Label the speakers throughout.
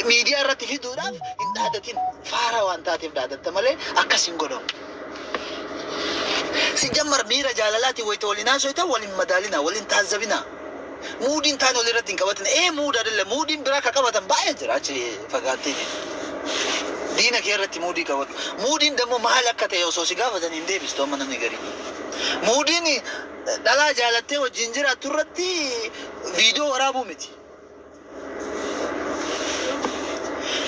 Speaker 1: Miidiyaa irratti fiduudhaaf hin dhaadatin. Faara waan taateef dhaadatta malee akkas hin godhamu. Sijammar miira jaalalaatiin wayita waliin haasoytan wal hin madaalinaa, wal hin taazzabinaa. Muudiin taane walirratti hin qabatin. Ee mood adilla muudiin biraa ka qabatan baay'ee jira achi fagaattee. Diina kee irratti muudii qabadhu. Muudiin dammoo maal akka ta'e osoo si gaafatan hin deebistu amma namni garii. Muudiin dhalaa jaalattee wajjin jiraattu irratti viidiyoo waraabuu miti.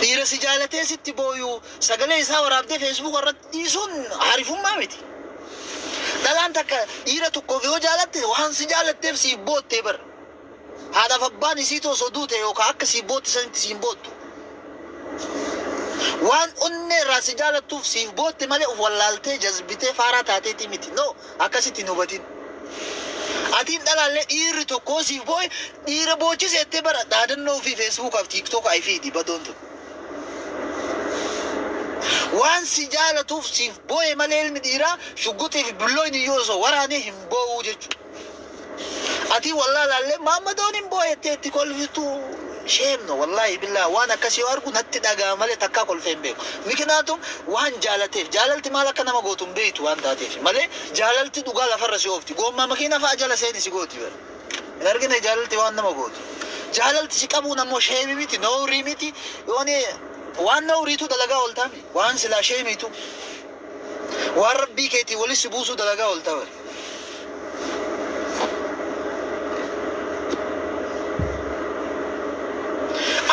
Speaker 1: Dhiira si jaalatee sitti booyu sagalee isaa waraabdee Facebook irratti dhiisuun harifummaa miti. Dhalaan takka dhiira tokkoof yoo jaalatte waan si jaalatteef siif boottee bar. Haadhaaf abbaan isiitu osoo duute yookaan akka siif bootte sanitti siin boottu. Waan onnee irraa si jaalattuuf siif bootte malee of wallaaltee jazbitee faaraa taateetii miti. No, akkasitti hin hubatin. Atiin dhalaallee dhiirri tokko siif boo'e dhiira boochise jettee bara dhaadannoo ofii Facebookaaf TikTok fiidi badoon tun. Waan si jaalatuuf siif boo'e malee ilmi dhiiraa shugguxii fi billooyni iyyuu osoo waraanee hin boo'uu jechuudha. Atii wallaalaallee maammadoon hin boo'e jettee itti kolfitu shame no, wallaahi billaa waan akkasii yoo argu natti dhaga'ama malee takkaa kolfee hin beeku. Mikinaatum waan jaalateef jaalalti maal akka nama gootu hin beektu waan taateef malee jaalalti dhugaa lafarra si oofti. Goommaa makiina fa'a jala seeni si gooti bara. Hin argine jaalalti waan nama gootu. Jaalalti si qabuun ammoo shame miti, noowrii miti, yooni waan noowriitu dalagaa ooltaami. Waan silaa sheemiitu. Waan rabbii keetii wali si buusuu dalagaa oolta bara.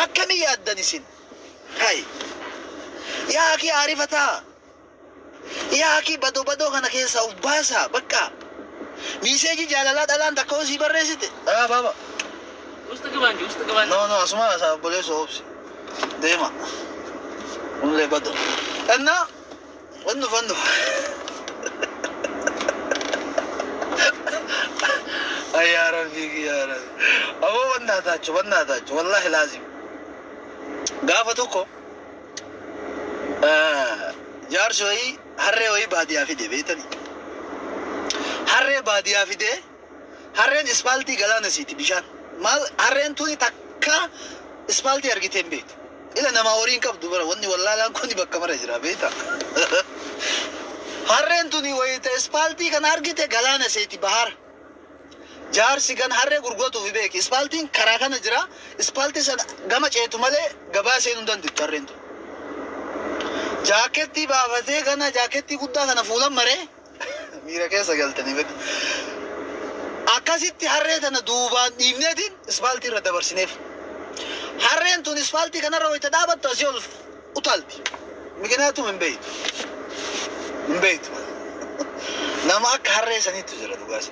Speaker 1: Akkami yaaddan isin? Hay. Yaa akii aarifataa. Yaa akii badoo badoo kana keessaa of baasaa bakka. Miiseejii jaalalaa dhalaan takka hoo sii barreessite. Aa baaba.
Speaker 2: ውስጥ ግባ እንጂ ውስጥ ግባ።
Speaker 1: No, no, asuma isaa obboleessa obsi. Deema. Kunillee badoo. Innaa wannu fannu. Ay yaa rabbii yaa rabbi. Aboo bannaataachu bannaataachu wallaahi laazim. Gaafa tokko jaarsi wayii harree wayii baadiyaa fide beektanii. Harree baadiyaa fidee harreen ispaaltii galaana siiti bishaan. Maal harreen tuni takka ispaaltii argitee hin beektu. Ila namaa horii hin qabdu bara wanni wallaalaan kuni bakka mara jira beekta. Harreen tuni wayita ispaaltii kana argite galaana seeti bahara. Jaarsi gan harree gurguratuuf beeki. Ispaaltiin karaa kana jira. Ispaaltii sana gama ceetu malee gabaa seenuu hin dandeettu harreen tun. Jaakettii baafatee gana jaakettii guddaa kana fuulan maree miira keessa galtanii beektu. Akkasitti harree tana duubaan dhiibneetiin ispaaltii irra dabarsineef. Harreen tun ispaaltii kanarra wayita dhaabattu asii ol utaalti. Mikinaatum hin beektu. Hin beektu. Nama akka harree saniitu jira dhugaas.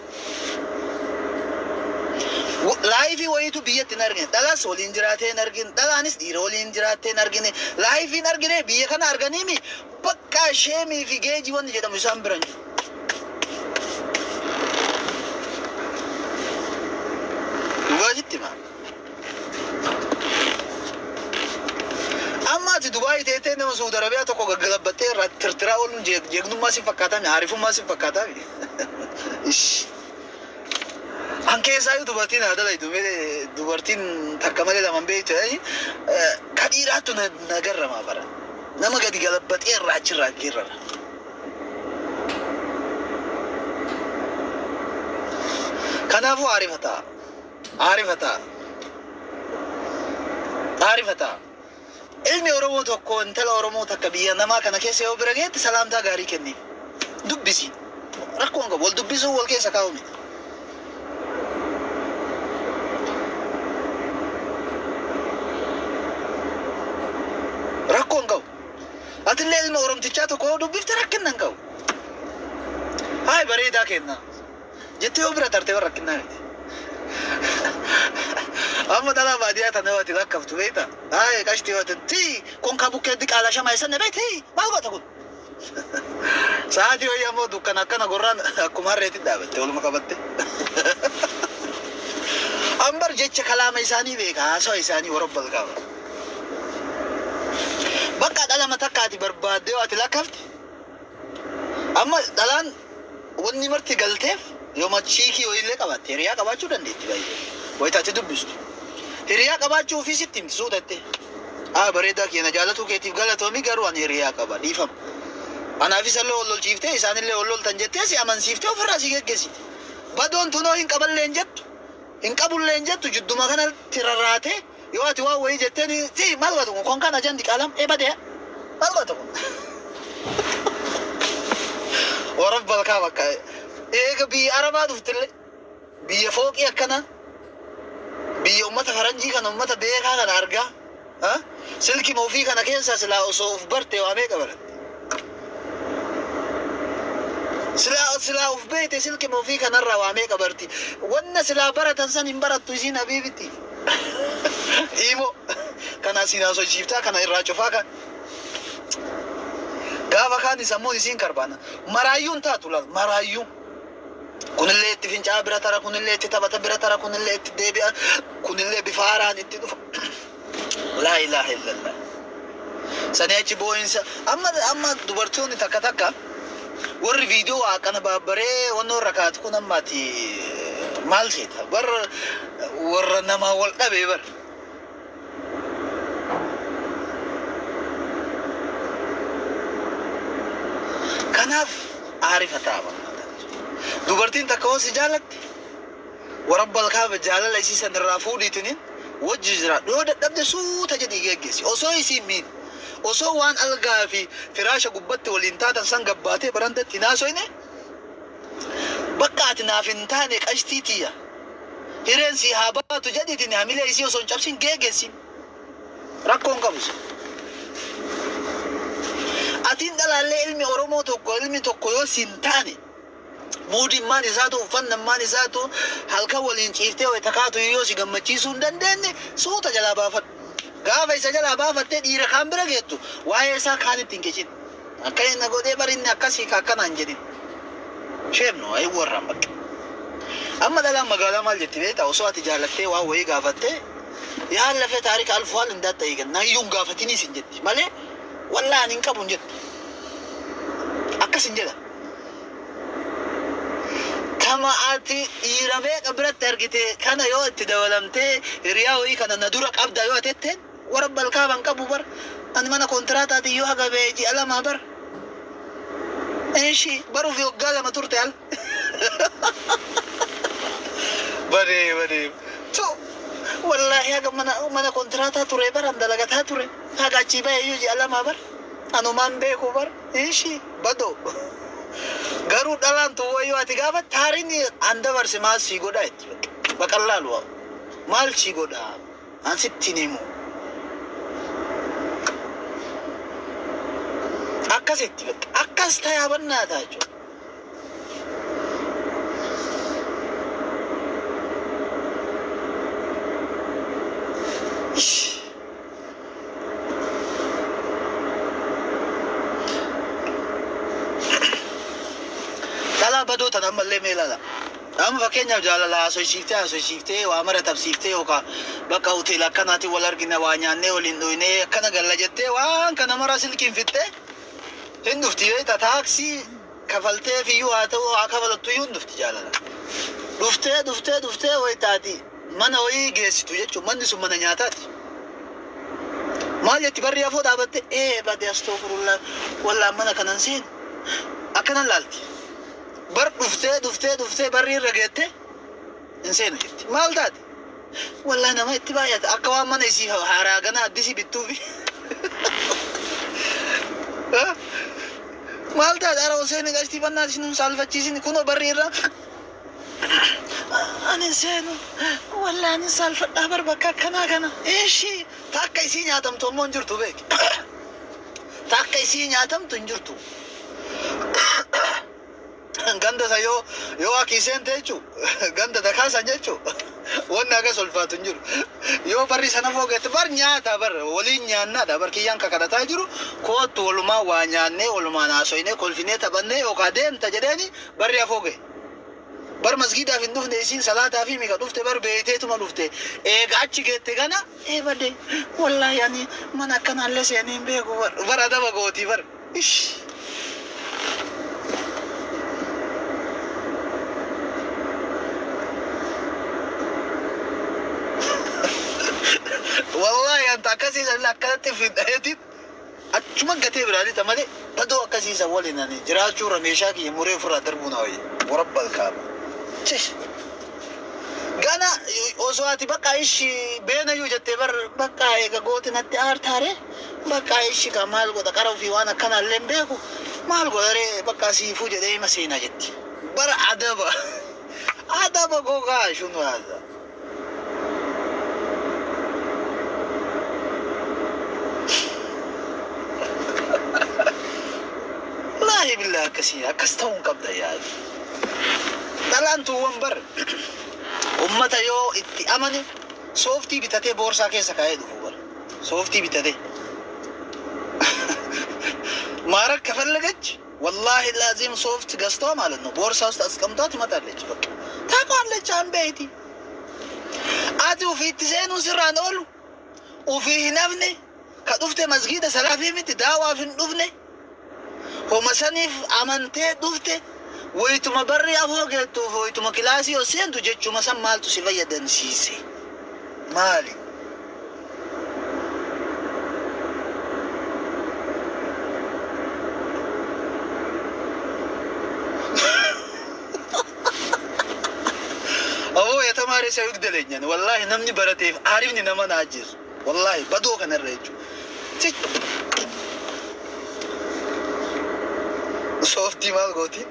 Speaker 1: Laayifii wayiitu biyyatti hin argine. Dhalaas waliin jiraatee hin argine. Dhalaanis dhiira waliin jiraattee hin argine. Laayifii hin argine biyya kana arganiimi bakka sheemii fi geejii wanni jedhamu isaan bira hin jiru. Dhugaa sitti hima. Amma ati Dubaayii teettee nama Suudi Arabiyaa tokko gaggalabbattee irraa tirtiraa ooluun jeegnummaa si fakkaataa mi? Aarifummaa si fakkaataa mi? Ish. An keessaayyuu dubartiin haa dalaydu malee dubartiin takka malee lama hin beektu jedhanii ka dhiiraattu na garramaa bara. Nama gadi galabbaxee irraa achirraa geerrara. Kanaafuu aarifa ta'a. Aarifa ta'a. Aarifa ta'a. Ilmi Oromoo tokko intala Oromoo takka biyya namaa kana keessa yoo bira geette salaamtaa gaarii kenniif. Dubbisi. Rakkoo hin qabu. Wal dubbisuu wal keessa kaa'u miti. Rakkoo hin qabu. Atillee ilma Oromtichaa tokko yoo dubbifte rakkinna hin qabu. Haay bareedaa kenna. Jettee yoo bira tarte bara rakkinnaa miti. Amma dhalaa baadiyyaa tana yoo ati lakkaftu beekta. Haay qashtii yoo ati tii konkaa bukkee diqaalaa shamaa eessan na beekti maal goota kun. Sa'aatii wayii ammoo dukkana akkana gorraan akkuma harreetti dhaabatte waluma qabatte. Ambar jecha kalaama isaanii beeka haasawa isaanii warabbal qaba. Bakka dhalama takka ati barbaaddee yoo ati lakkafte amma dhalaan wanni marti galteef yooma chiikii wayiillee qabaatte hiriyaa qabaachuu dandeetti baay'ee. Wayita ati dubbistu. Hiriyaa qabaachuu ofii sitti himti suutattee. Aa bareedaa keenya jaalatuu keetiif galatoomi, garuu ani hiriyaa qaba, dhiifama. Anaaf isallee wal lolchiiftee isaanillee wal loltan jettee si amansiiftee ofirraa si geggeessiti. Badoon tunoo hin qaballee hin jettu, hin qabullee hin jettu, jidduma kanatti rarraatee yoo ati waan wayii jetteen si maal godhatu kun konkaan ajandi qaalam ee badee maal godhatu kun. Warra balkaa bakka eega biyya Arabaa dhuftillee biyya fooqii akkanaa, biyya ummata faranjii kana, ummata beekaa kana argaa, ha? Silkima ofii kana keessaa silaa osoo of barte waa meeqa baratte. Silaa of beekte silkima ofii kanarraa waa meeqa barti. Wanna silaa baratan san hin barattu isiin, habiibiti. Imo kana asiin haasofsiiftaa, kana irraa cufaa, kan gaafa kaan sammuun isiin karbaana. Maraayyuun taatu laal maraayyuu. Kunillee itti fincaa'aa bira tara, kunillee itti taphata bira tara, kunillee itti deebi'a, kunillee bifa haaraan itti dhufa. Laa ilaaha illallah. Sanii achi boo'insa. Amma dubartoonni takka takka warri viidiyoo waa akkana baabbaree wannoo irra kaatu kun amma ati maal seeta? Bar warra namaa wal dhabee bar. Kanaaf aarifa ta'a barbaada. Dubartiin takka hoo si jaalatte, warabba alkaaba jaalala isii san irraa fuudhiitiniin wajji jiraadhu. Yoo dadhabde suuta jedhii geggeessi. Osoo isiin miin, osoo waan algaa fi firaasha gubbatti waliin taatan san gabbaatee barandatti hin haasoyne, bakka ati naaf hin taane, qashtii tiyya, hireen sii haa baatu jedhiitiin hamilee isii osoo hin cabsin geeggeessin. Rakkoo hin qabu sun. Atiin dhalaallee ilmi Oromoo tokko, ilmi tokko yoo siin taane, muudimmaan isaatu, uffannammaan isaatu, halkan waliin ciiftee wayita kaatu yoo si gammachiisuu hin dandeenye, suuta jalaa baafadhu. Gaafa isa jalaa baafattee dhiira kaan bira geettu, waa'ee isaa kaanitti hin qicin. Akka inni godhee bar, inni akkasii ka akkanaan jedhin. Sheem no ayi warraan bakka. Amma dhalaan magaalaa maal jetti beektaa? Osoo ati jaalattee waan wayii gaafattee, yaa lafee taarika alfuwaal hin daatta eegan nayyuu hin gaafatiniis hin jetti malee, wallaahi ani hin qabu hin jettu. Akkas hin jedhan. Kama ati dhiira meeqa biratti argite kana yoo itti dabalamtee, hiriyaa wayii kana na dura qabda yoo ati jetteen, warra balkaaban qabu bar, ani mana kontiraataatiin yoo haga ba'e ji'a 2 bar. Eeshi baruuf waggaa 2 turte al. Badee badee. Tu wallaahi haga mana kontiraataa ture bar, an dalagataa ture. Haga achii ba'e iyyuu ji'a 2 bar. Anumaan beeku bar. Eeshi badoo. Garuu dhalaan tun wayyoo ati gaafa taariin an dabarse maal sii godhaa itti baqallaalu maal sii godhaa an sitti hin himu. Akkasitti bakka akkas tayaa bannaa ta'a jechuudha. Ish. Dhalaa badoo tana ammallee mee ilaala. Amma fakkeenyaaf jaalala haasofsiiftee haasofsiiftee waa mara tapsiiftee, yookaan bakka hoteela akkanaatiin wal argina, waa nyaannee waliin dhuynee akkana galla jettee, waan kana mara silkiin fixxee hin dhufti beektaa, taaksii kafaltee fiyyuu haa ta'u haa kafalattu iyyuu hin dhufti jaalala. Dhuftee dhuftee dhuftee wayitaati mana wayii geessitu jechuun, manni sun mana nyaataati. Maal jetti? Barri afoo dhaabatte, ee bade, astoofurullah, wallaan mana kanan seenu akkanan laalti. Bar dhuftee dhuftee dhuftee barri irra geette hin seenu jetti. Maal taate? Wallaa nama itti baay'ata, akka waan mana isii haaraa ganaa addisii bittuufi. Maal taate? Ara ol seeni qashtii bannaa, isin nun saalfachiisin, kunoo barri irra ani hin seenu, wallaa ani saalfadhaa bar bakka akkanaa kana. Ishii takka isii nyaatamtu ammoo hin jirtu beeki. Takka isii nyaatamtu hin jirtu. Ganda isa yoo akii seente jechuu, ganda dakaasan jechuu, wanni hagas ulfaatu hin jiru. Yoo barri sana foogeette bar nyaata bar waliin nyaannaadha bar, kiyyaan kakadhataa jiru, koottu walumaan waa nyaannee, walumaan haasoynee, kolfinee, taphannee yookaan deemta jedheeni barri afoo gahe. Bar masgiidaaf hin dhufne isiin, salaataa fi mika dhufte bar, beeyteetuma dhufte. Eega achi geette gana ee bade, wallaahi ani mana akkanaallee seenee hin beeku bar, bar adaba gootii bar. Ish. Wallahi anta akkasii sanillee akkanatti. xiffiin dhaheetiin achuma gatee biraa lixa malee badoo akkasii san waliin ani jiraachuu irra meeshaa kiyya muree ofirraa darbuu naa wayya. Warabbal kaaba. Tish. Gana osoo ati bakka ishi beenayyuu jettee bar bakka eega gooti natti aartaare bakka ishi ka maal godha qara ofii waan akkanaallee hin beeku maal godharee bakka siifuu jedhee hima seenaa jetti. Bara adaba adaba gogaa shunu haadha. Wallaahi billahi akkasii akkas ta'uu hin qabda yaadi. Dhalaan tuuwwan bar ummata yoo itti amane sooftii bitatee boorsaa keessa kaa'ee dhufu bar. Sooftii bitatee. ማረግ ከፈለገች ወላሂ ላዚም ሶፍት ገዝቷ ማለት ነው ቦርሳ ውስጥ አስቀምጧ ትመጣለች። በቃ ታውቃለች። አንቤቲ ati ufiitti seenuun sirraan oolu ufii hin hafne ka dhufte masgiida salaafii miti daawaaf hin dhufne homa saniif amantee dhufte wayituma barri afoo geettuuf wayituma kilaasii ol seentu jechuma san maaltu si fayyadamsiise maali? Aboo የተማረ ሰው ይግደለኝ። Wallahi namni barateef aarifni nama na ajjeesu. Wallahi badoo kanarra jechuudha. Sooftii maal gooti?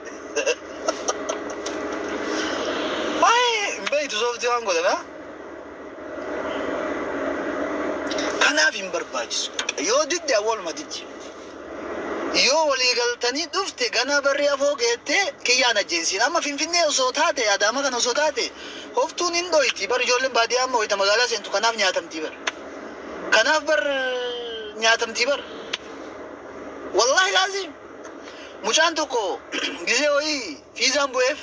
Speaker 1: Baay'ee hin beektu sooftii waan godhan haa? Kanaaf hin barbaachisu. Yoo didde awwaluma diddi. Yoo walii galtanii dhufte gana barri afoo geettee kiyyaan ajjeesiin. Amma Finfinnee osoo taate Adaama kana osoo taate hoftuun hin dhoyti. Bar ijoolleen baadiyyaa amma wayita magaalaa seentu kanaaf nyaatamtii bar. Kanaaf bar nyaatamtii bar. Wallahi laazim. Mucaan tokko gisee wayii fiizaan bu'eef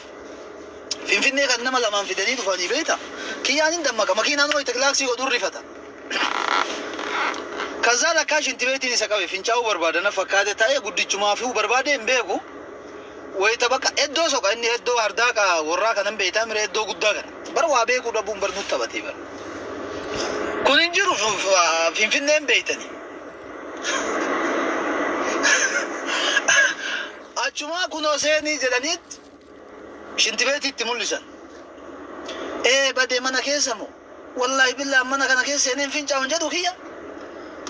Speaker 1: Finfinnee kan nama lamaan fidanii dhufanii beekta. Kiyyaan hin dammaqa. Makiinaan wayita kilaaksii godhuun rifata. ከዛ ለካ ሽንት ቤtiin isa qabe fincaa'uu barbaada na fakkaate ta'ee guddichumaafuu barbaade hin beeku. Wayita bakka iddoo soqa inni iddoo hardaa ka warraa kanan beektaa mire iddoo guddaa kana. Bara waa beekuu dhabuun bar nutti taphatee bara. Kun hin jiru Finfinneen beektanii. Achumaa kunoo seenii jedhaniitti shinti beetiitti mul'isan. Ee badee mana keessa moo? Wallaahi billaa mana kana keessa seeneen fincaa'u hin jedhu kiyya.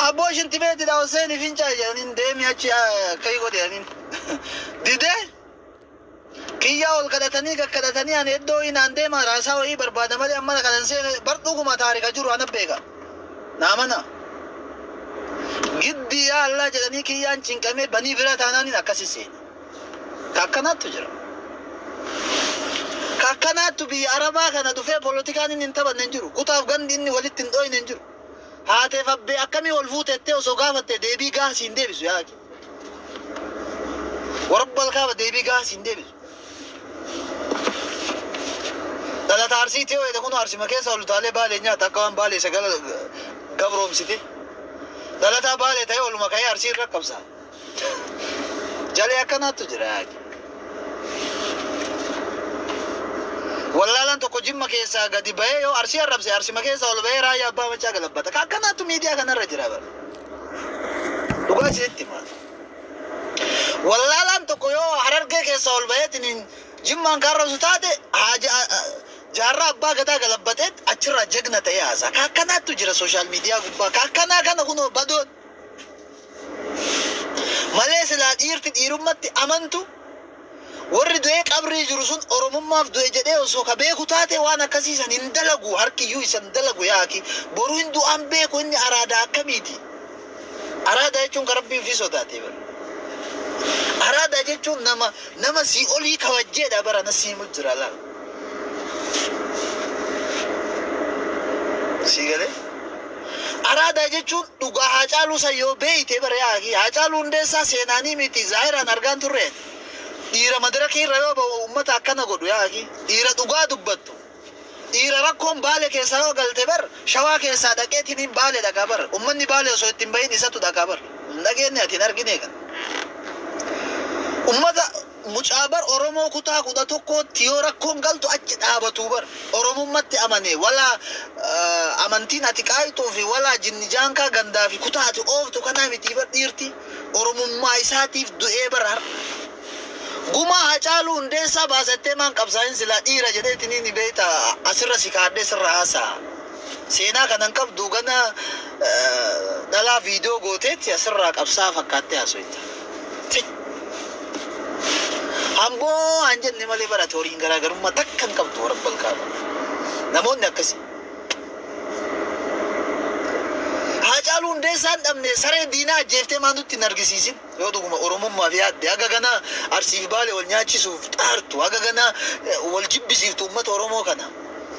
Speaker 1: Abboo shinti beetiidha ol seenii fincaa'e jedhaniin deemi achi kayi godhe jedhaniin. Didee kiyyaa ol kadhatanii kakkadhatanii ani iddoo inaan deema raasaa wayii barbaada malee amma kana hin seene bar dhuguma taarika jiru ana beeka. Naa mana. Giddi yaa Allah jedhanii kiyyaan cinqamee banii bira taanaaniin akkasi seene. Ka akkanaattu jira. Ka akkanaattu biyya Arabaa kana dhufee polotikaan inni hin taphanne hin jiru. Kutaaf gandi inni walitti hin dhoyne hin jiru. Haateef abbee akkamii wal fuutettee osoo gaafatte deebii gahaa siin deebisu yaa akhi. Warabbal kaaba deebii gahaa siin deebisu. Dhalata Arsii ta'ee jedhe kun Arsima keessa ol utaalee Baalee nyaata akka waan Baalee sagala gabroomsite. Dhalataa Baalee ta'ee oluma ka'ee Arsii irra qabsa. Jalee akkanaattu jira yaa akhi. Wallaalaan tokko Jimma keessaa gadi bahee yoo Arsii arrabse Arsima keessaa ol bahee Raayyaa Abbaa Macaa galabbata. Ka akkanaattu miidiyaa kanarra jira bara. Dhugaa isinitti hima. Wallaalaan tokko yoo Harargee keessaa ol baheetiin Jimmaan kan arrabsu taate Jaarraa Abbaa Gadaa galabbateet achirraa jagna ta'ee haasa'a. Ka akkanaattu jira social media gubbaa. Ka akkanaa kana kunoo badoon. Malee silaa dhiirti dhiirummatti amantu warri du'ee qabrii jiru sun Oromummaaf du'e jedhee osoo ka beeku taate waan akkasii san hin dalagu harkiyyuu isa hin dalagu yaa akii boru hin du'aan beeku inni araadaa akkamiiti araadaa jechuun ka rabbii ofii sodaatee bara araadaa jechuun nama nama sii olii kabajjeedha bara na siimu jira laal sii galee Araadaa jechuun dhugaa Haacaaluu san yoo beeyte bara yaa akii Haacaaluu Hundeessaa seenaanii miti zaahiraan argaan turre dhiira madarakii irra yoo ba'u ummata akkana godhu yaa akii dhiira dhugaa dubbattu dhiira rakkoon Baale keessaa yoo galte bar Shawaa keessaa dhaqeetiniin Baale dhaqaa bar ummanni Baale osoo itti hin bahin isatu dhaqaa bar hin dhageenne ati hin argine kan ummata. Mucaa bar Oromoo kutaa 11tti yoo rakkoon galtu achi dhaabatu bar. Oromummatti amane walaa amantiin ati qaayxuu fi walaa jinni jaankaa gandaa fi kutaa ati ooftu kanaa mitii bar dhiirti. Oromummaa isaatiif du'ee bar har'a. Gumaa Hacaaluu Hundeessaa baasattee maan qabsaa'in silaa dhiira jedheetinii ni beekta asirra si kaadhee sirra haasa'a. Seenaa kana hin qabdu gana dhalaa viidiyoo gooteetti asirraa qabsaa'aa fakkaattee haasoyta. Tich. Hamboo haan jenne malee bara ati horiin garaagarummaa takka hin qabdu warabbal kaaba. Namoonni akkasii. Haacaaluu Hundeessaa hin dhabne saree diinaa ajjeeftee maa nutti hin argisiisin? Yoo dhuguma Oromummaaf yaadde haga ganaa Arsiif Baale wal nyaachisuuf xaartu, haga ganaa wal jibbisiiftu ummata Oromoo kana.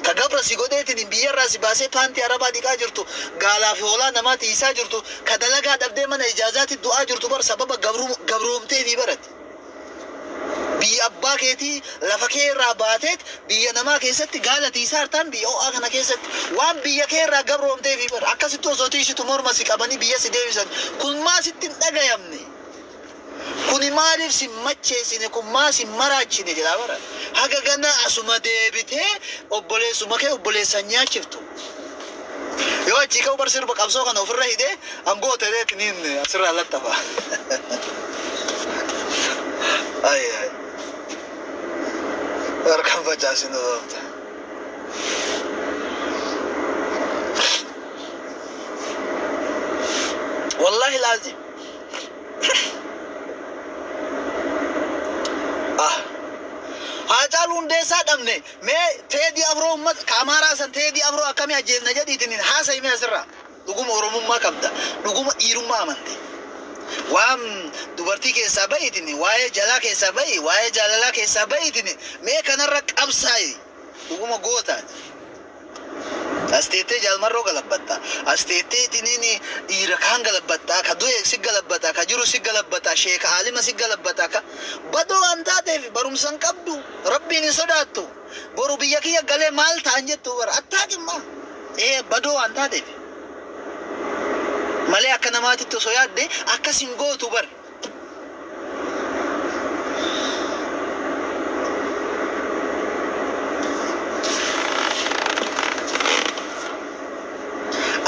Speaker 1: Ka gabra si godheetiniin biyyarraa si baasee paantii Arabaa dhiqaa jirtu, gaalaa fi hoolaa namaa tiiysaa jirtu, ka dalagaa dhabdee mana ijaazaatti du'aa jirtu bar sababa gabroomteefii bar ati. Biyya abbaa keetii lafa kee irraa baateet biyya namaa keessatti gaala tiiysaa jirtaan biyya ho'aa kana keessatti. Waan biyya kee irraa gabroomteefii bar. Akkasitti osoo tiiysitu morma si qabanii biyya si deebisan. Kun maa sitti hin dhagayamne? Kuni maaliif sin macheessine kun maa sin maraachine jedhaa bara. Haga ganaa asuma deebitee obboleessuma kee obboleessa hin nyaachiftu. Yoo achii ka'u bar sirba qabsoo kana ofirra hidhee an goota jedheetiniin asirraa laxxafa. Ay ay. Harkaan facaasin oolta. Wallahi laazim. Ah. Haacaaluu Hundeessaa dhabne mee Teedii Afroo uummata ka Amaaraa san Teedii Afroo akkamii ajjeefna jedhiitiin haasa'i mee asirraa. Dhuguma Oromummaa qabda. Dhuguma dhiirummaa amante. Waan dubartii keessaa ba'iitiin waa'ee jalaa keessaa ba'i waa'ee jaalalaa keessaa ba'iitiin mee kanarra qabsaa'i. Dhuguma gootaati. As teettee Jaal Marroo galabbatta. As teettee tiniini dhiira kaan galabbatta. Ka du'e si galabbata. Ka jiru si galabbata. Sheeka aalima si galabbata. Ka badoo waan taateef barumsa hin qabdu. Rabbiin hin sodaattu. Boru biyya kiyya galee maal ta'an jettu bara. Attaaqimmaa. Ee badoo waan taateef. Malee akka namaatitti osoo yaadde akkas hin gootu bar.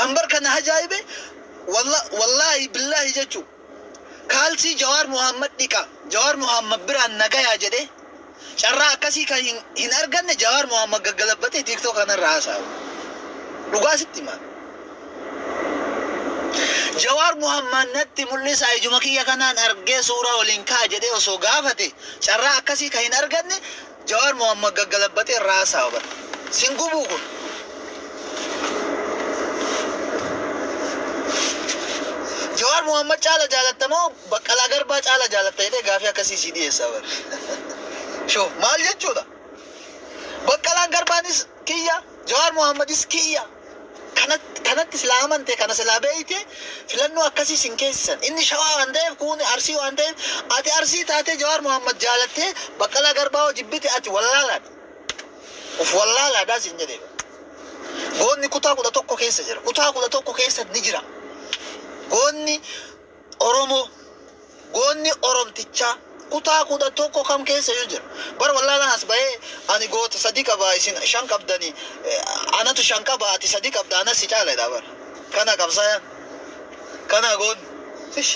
Speaker 1: An bar kana ajaa'ibe wallaahi billaahi jechu kaalsii Jawaar Muhammad dhiqa Jawaar Muhammad biraan nagayaa jedhee carraa akkasii kan hin arganne Jawaar Muhammad gaggalabbatee TikTok kanarra haasa'u. Dhugaa sitti himaa. Jawaar Muhammad natti mul'isaa ijuma kiyya kanaan argee suuraa waliin ka'a jedhee osoo gaafate carraa akkasii kan hin arganne Jawaar Muhammad gaggalabbatee irraa haasa'u bara. Sin gubuu kun. Jawaar Muhammad caala jaalatta moo Baqqalaa Garbaa caala jaalatta jedhee gaafii akkasii sii dhiyeessa bara. Shoo maal jechuudha? Baqqalaan Garbaanis kiyya, Jawaar Muhammadis kiyya. Kanatti silaa amante, kana silaa beeyte filannoo akkasii sin keessisan. Inni Shawaa waan ta'eef, kuuni Arsii waan ta'eef, ati Arsii taatee Jawaar Muhammad jaalattee Baqqalaa Garbaa hoo jibbite ati wallaalaadha. Uf wallaalaadha sin jedhee. Goonni kutaa 11 keessa jira. Kutaa 11 keessa ni jira. Goonni Oromoo, goonni Oromtichaa kutaa 11 kam keessa iyyuu jira. Bar wallaalaan as bahee ani goota sadi qaba isin shan qabdani anatu shan qaba ati sadi qabda anas si caala jedha bar. Kana qabsaayaan. Kana goonni. Ish.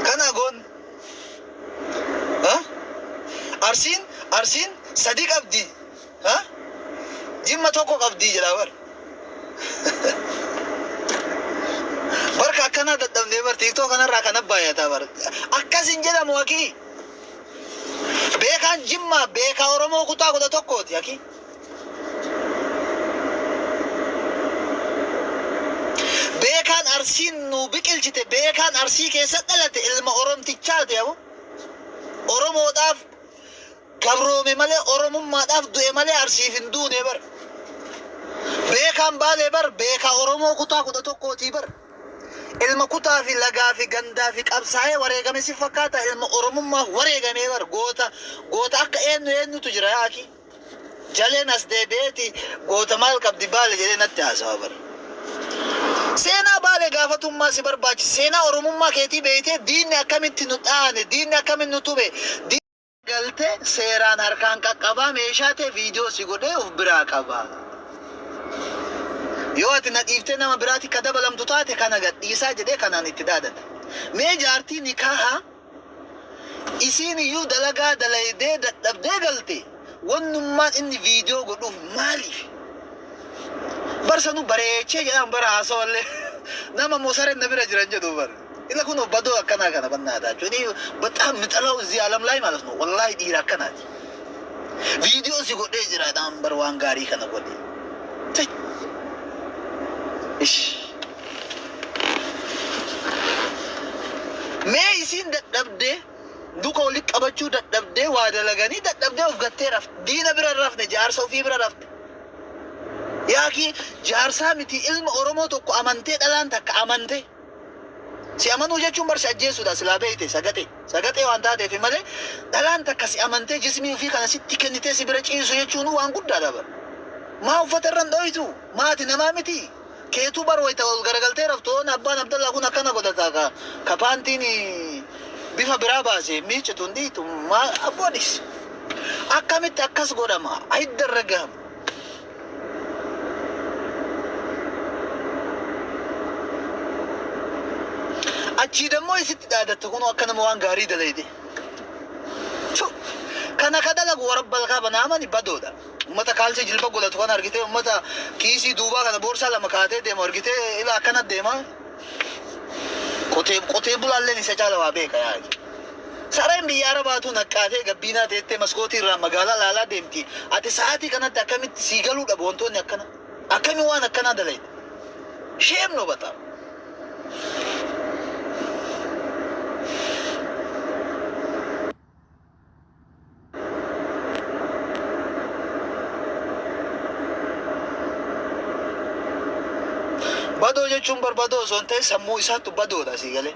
Speaker 1: Kana goonni. Ha? Arsiin Arsiin sadi qabdi. Ha? Jimma tokko qabdi jedha bar. Barka akkanaa dadhabnee bar TikTok kanarraa kana baay'ata bar. Akkas hin jedhamu akii. Beekaan Jimmaa beekaa Oromoo kutaa 11ti akii. Beekaan Arsiin nu biqilchite beekaan Arsii keessa dhalate ilma Oromtichaati abo. Oromoodhaaf gabroome malee Oromummaadhaaf du'e malee Arsiif hin duune bar. Beekaan Baalee bar beekaa Oromoo kutaa 11tii bar. Ilma kutaa fi lagaa fi gandaa fi qabsaa'ee wareegame si fakkaata ilma Oromummaaf wareegamee bar goota goota akka eenyu eenyutu jira yaa akii. Jaleen as deebi'eeti goota maal qabdi Baale jedhee natti haasawa bar. Seenaa Baalee gaafatummaa si barbaachisa. Seenaa Oromummaa keetii beeytee diinni akkamitti nu dhaane, diinni akkamitti nu tume, galte seeraan harkaan qaqqabaa meeshaa tee viidiyoo si godhee of biraa qaba. Yoo ati na dhiiftee nama biraati ka dabalamtu taate kana gad dhiisaa jedhee kanaan itti dhaadata. Mee jaartii nikaahaa isiin iyyuu dalagaa dalaydee dadhabdee galte wannummaan inni viidiyoo godhuuf maaliif? Bar sanuu bareechee jedhaan bara haasawallee nama mosaren na bira jiran jedhu bar. Ila kun badoo akkanaa kana bannaataa jechuun በጣም ምጠላው እዚህ ዓለም ላይ ማለት ነው። ወላሂ dhiira akkanaati. Viidiyoo si godhee jira dhaan bar waan gaarii kana godhe. Ish. Mee isiin dadhabdee duka walitti qabachuu dadhabdee waa dalaganii dadhabdee of gattee rafte. Diina bira rafne, jaarsa ofii bira rafte. Yaakii jaarsaa miti, ilma Oromoo tokko amantee, dhalaan takka amantee. Si amanuu jechuun bar si ajjeesuudha silaa beeyte sagaxee. Sagaxee waan taateef malee dhalaan takka si amantee jismii ofii kana sitti kennitee si bira ciisu jechuun waan guddaadha bar. Maa uffata irra hin dhoytu? Maati namaa miti? Keetuu bar wayita ol garagaltee raftu oon abbaan Abdallaa kun akkana godhata ka ka paantiin bifa biraa baase miiccitu hin dhiitu maa abboonis. Akkamitti akkas godhama? Hidda irra gahama. Achii dammoo isitti dhaadatta kunoo akka nama waan gaarii dalayde. Tu! Kana ka dalagu warabbal kaaba naamani badoodha. Ummata kaalsii jilba godhatu kana argitee, ummata kiisii duubaa kana boorsaa lama kaatee deemu argitee, ila akkana deema. Qotee qotee bulaalleen isa caala waa beeka yaa. Sareen biyya Arabaatuu naqqaatee gabbiinaa teettee maskootii irraan magaalaa laalaa deemti. Ati sa'aatii kanatti akkamitti sii galuu dhabu wantoonni akkana? Akkami waan akkanaa dalayda? Shame ነው በጣም። Badoo jechuun bar badoo osoo hin ta'in sammuu isaattu badoodha sii galee.